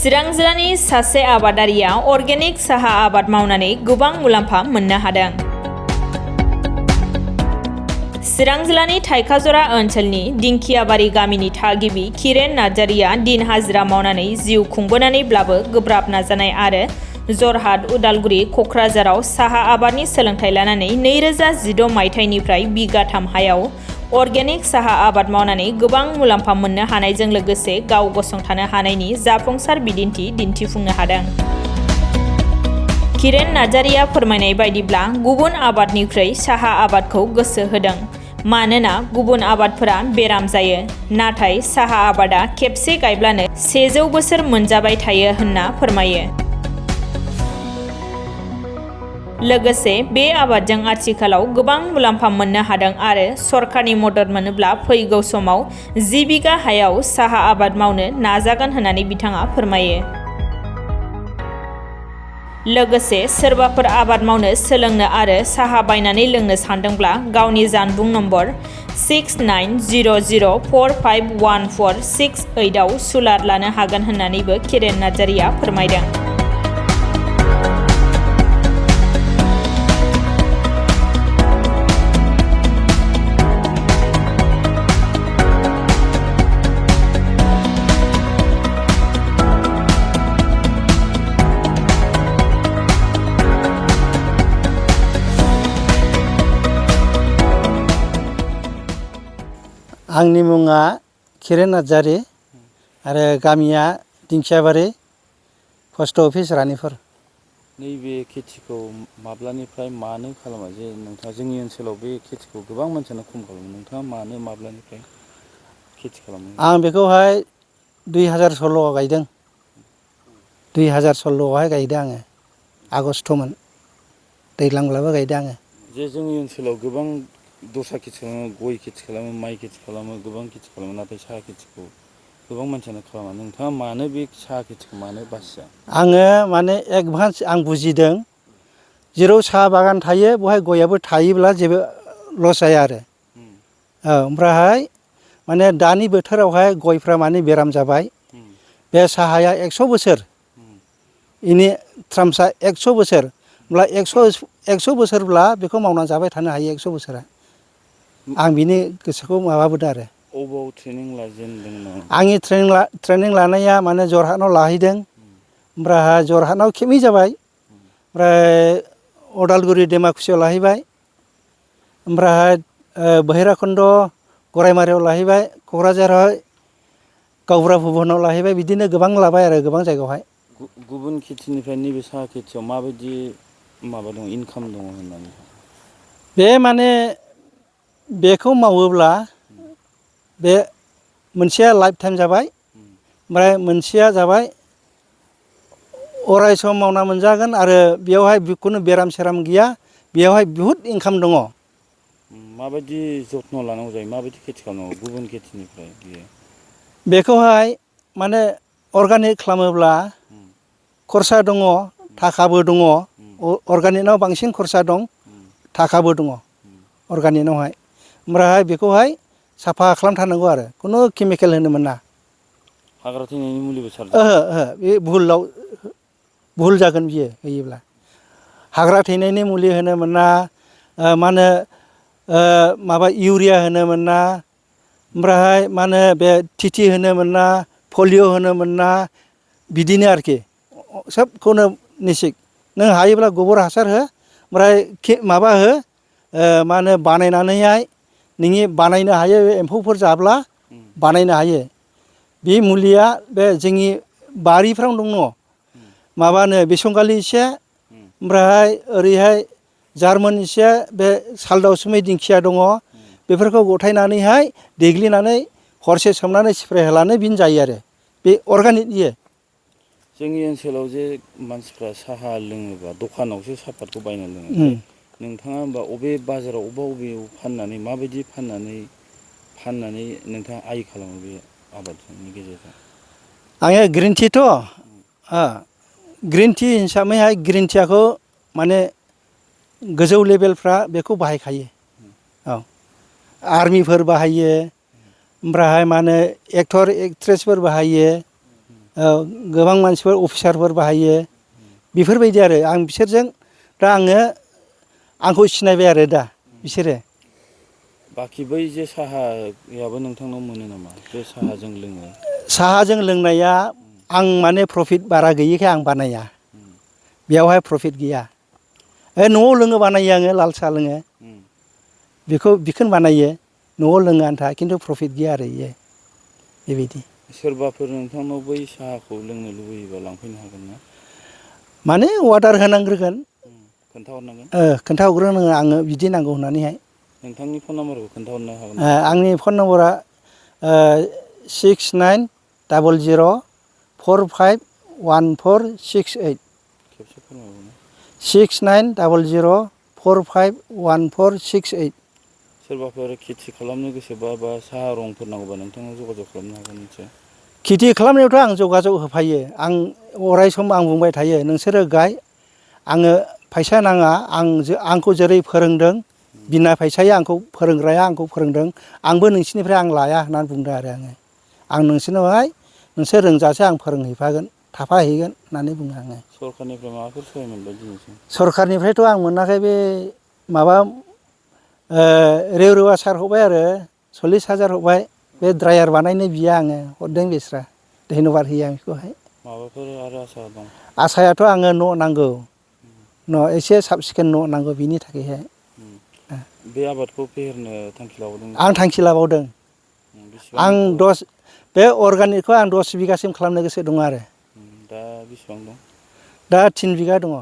चिरां जिल्लानि सासे आबादारिया अर्गेनिक साहा आबाद मावनानै गोबां मुलाम्फा मोननो हादों। चिरां जिल्लानि थाइखाजरा ओनसोलनि दिंखियाबारि गामिनि थागिबि किरेन नार्जारिया दिन हाजिरा मावनानै जिउ खुंबोनानैब्लाबो गोब्राब नाजानाय आरो जरहाट, उदालगुरि, क'क्राझाराव साहा आबादनि सोलोंथाइ लानानै 2016 मायथाइनिफ्राय बिगाथाम हायाव अर्गेनिक साहा आबाद मावनानै गोबां मुलाम्फा मोननो हानायजों लोगोसे गाव गसंथानो हानायनि जाफुंसार बिदिन्थि दिन्थिफुंनो हादों। किरेन नार्जारिया फोरमायनाय बायदिब्ला गुबुन आबादनिख्रुइ साहा आबादखौ गोसो होदों। मानोना गुबुन आबादफोरा बेराम जायो, नाथाय साहा आबादा खेबसे गायब्लानो 100 बोसोर मोनजाबाय थायो होनना फोरमायो। लोगोसे बे आबादजों आथिखालाव गोबां मुलाम्फा मोननो हादों आरो सरकारनि मदद मोनोब्ला फैगौ समाव 10 बिगा हायाव साहा आबाद मावनो नाजागोन होननानै बिथाङा फोरमायो। लोगोसे सोरबाफोर आबाद मावनो सोलोंनो आरो साहा बायनानै लोंनो सानदोंब्ला गावनि जानबुं नम्बर 6900451468 आव सुलाद लानो हागोन होननानैबो किरेन नार्जारिया फोरमायदों। आंनि मुङा किरेन नार्जारि आरो गामिया दिंखियाबारि, पस्ट अफिस रानिपुर। नैबे खेथिखौ माब्लानिफ्राय मानो खालामा जे नोंथाङा जोंनि ओनसोलाव बे खेथिखौ गोबां मानसियानो खम खालामो, नोंथाङा मानो माब्लानिफ्राय खेथि खालामो? आं बेखौहाय 2016 आव गायदों। 2016 आवहाय गायदों आङो। आगस्टमोन, दैज्लांब्लाबो गायदों आङो। जे जोंनि ओनसोलाव गोबां दस्रा खेथि खालामो, गय खेथि खालामो, माइ खेथि खालामो, गोबां खेथि खालामो, नाथाय साहा खेथिखौ गोबां मानसियानो खालामा। नोंथाङा मानो बे साहा खेथिखौ मानो बासिया? आङो माने एडभान्स आं बुजिदों, जेराव साहा बागान थायो बेवहाय गयाबो थायोब्ला जेबो लस जाया आरो। ओमफ्रायहाय माने दानि बोथोरावहाय गयफ्रा माने बेराम जाबाय। बे साहाया 100 बोसोर, इनि ट्राम्सआ 100 बोसोर, होमब्ला 100 बोसोरब्ला बेखौ मावनानै जाबाय थानो हायो 100 बोसोरा। आं बिनि गोसोखौ माबाबोदों आरो। अबाव ट्रेनिं लाजेनदोंमोन? आंनि ट्रेनिं लानाया माने जरहाटआव लाहैदों। ओमफ्राय जरहाटआव खेबनै जाबाय। ओमफ्राय उदालगुरि डिमाकुसियाव लाहैबाय। ओमफ्राय भैराखन्द गराइमारियाव लाहैबाय। क'क्राझाराव गावबुरा भुबनाव लाहैबाय। बिदिनो गोबां लाबाय आरो गोबां जायगायावहाय। गुबुन खेथिनिफ्राय नैबे साहा खेथियाव माबायदि माबा दं, इनकाम दङ होननानै? बे माने बेखौ मावोब्ला बे मोनसेया लाइफ टाइम जाबाय, ओमफ्राय मोनसेया जाबाय अराय सम मावना मोनजागोन आरो बेयावहाय खुनु बेराम सेराम गैया। बेयावहाय बहुद इनकाम दङ। माबायदि जत्न लानांगौ जायो, माबायदि खेथि खालामनांगौ गुबुन खेथिनिफ्राय बियो? बेखौहाय माने अर्गानिक खालामोब्ला खरसा दङ, थाखाबो दङ। अर्गानिकआव बांसिन खरसा दं, थाखाबो दङ अर्गानिकआवहाय। ओमफ्रायहाय बेखौहाय साफा खालामथारनांगौ आरो, खुनु केमिकेल होनो मोना। हाग्रा थैनायनि मुलिबो सारजायो? ओहो, बे भुल जागोन बियो होयोब्ला। हाग्रा थैनायनि मुलि होनो मोना, मा होनो माबा इउरिया होनो मोना, ओमफ्रायहाय मा होनो बे टिटि होनो मोना, पलिअ' होनो मोना, बिदिनो आरोखि सोबखौनो निसिक। नों हायोब्ला गोबोर हासार हो, ओमफ्राय माबा हो, मा होनो बानायनानैहाय नोंनि बानायनो हायो। एम्फौफोर जाब्ला बानायनो हायो। बे मुलिया बे जोंनि बारिफ्रावनो दङ। माबानो बिसंगालि एसे, ओमफ्रायहाय ओरैहाय जार्मन एसे, बे सालदावसुमै दिंखिया दङ। बेफोरखौ गथायनानैहाय देग्लिनानै हरसे सोमनानै स्प्रे होब्लानो बिनो जायो आरो। बे अर्गानिक इयो। जोंनि ओनसोलाव जे मानसिफ्रा साहा लोङोबा दखानावसो साहापातखौ बायनानै लोङो। नोंथाङा होमबा अबे बाजाराव अबेयाव फाननानै, माबायदि फाननानै नोंथाङा आइ खालामो बे आबादनि गेजेरजों? आङो ग्रिन टिथ' ग्रिन टि हिसाबैहाय ग्रिन टियाखौ माने गोजौ लेभेलफ्रा बेखौ बाहायखायो। औ, आर्मिफोर बाहायो, ओमफ्रायहाय मा होनो एक्टर एक्ट्रेसफोर बाहायो, गोबां मानसिफोर अफिसारफोर बाहायो बेफोरबायदि आरो आं बिसोरजों दा आंखौ सिनायबाय आरो दा बिसोरो। बाखि बै जे साहायाबो नोंथांनाव मोनो नामा बे साहाजों लोङो? साहाजों लोंनाया आं माने प्रफिट बारा गैयिखाय आं बानाया। बेयावहाय प्रफिट गैया। न'आव लोङो बानायो आङो लाल साहा लोङो बेखौनो बानायो न'आव लोङो आन्था खिन्थु प्रफिट गैया आरो इयो बेबायदि। सोरबाफोर नोंथांनाव बै साहाखौ लोंनो लुबैयोबा लांफैनो हागोन ना? माने अर्डार होनांग्रोगोन खोन्थाहरनांगोन खोन्थाहरग्रोनांगोन आङो बिदि नांगौ होननानैहाय। नोंथांनि फन नाम्बारखौ खोन्थाहरनो हागोन नामा? आंनि फन नम्बरा 6900451468 खेबसे फोरमायहरनाय 6900451468। सोरबाफोर खेथि खालामनो गोसोबा बा साहा रंफोर नांगौबा नोंथांनाव जगाजग खालामनो हागोन मोनसे। खेथि खालामनायावथ' आं जगाजग होफायो। आं अराय सम आं बुंबाय थायो नोंसोरो गाय आङो फैसा नाङा आंखौ जेरै फोरोंदों बिना फैसायै आंखौ फोरोंग्राया आंखौ फोरोंदों आंबो नोंसिनिफ्राय आं लाया होननानै बुंदों आरो आं नोंसोरनावहाय नोंसोर रोंजासे आं फोरोंहैफागोन थाफाहैगोन होननानै बुङो आङो। सरखारनिफ्राय माबाफोर सहाय मोनबाय दिनैसिम? सरखारनिफ्रायथ' आं मोनाखै बे माबा रेवरुवा सार हरबाय आरो 40,000 हरबाय बे ड्रायार बानायनो बियो आङो हरदों बेस्रा धन्यबाद होयो आं बेखौहाय। माबाफोर आरो आसा दं? आसायाथ' आङो न' नांगौ एसे साब सिखोन न' नांगौ बिनि थाखायहाय। बे आबादखौ फेहेरनो थांखि लाबावदों आं नोंथाङा? थांखि लाबावदों। बेसेबां बे अर्गानिकखौ आं 10 बिगासिम खालामनो गोसो दङ आरो। दा बेसेबां दं? दा 3 बिगा दङ।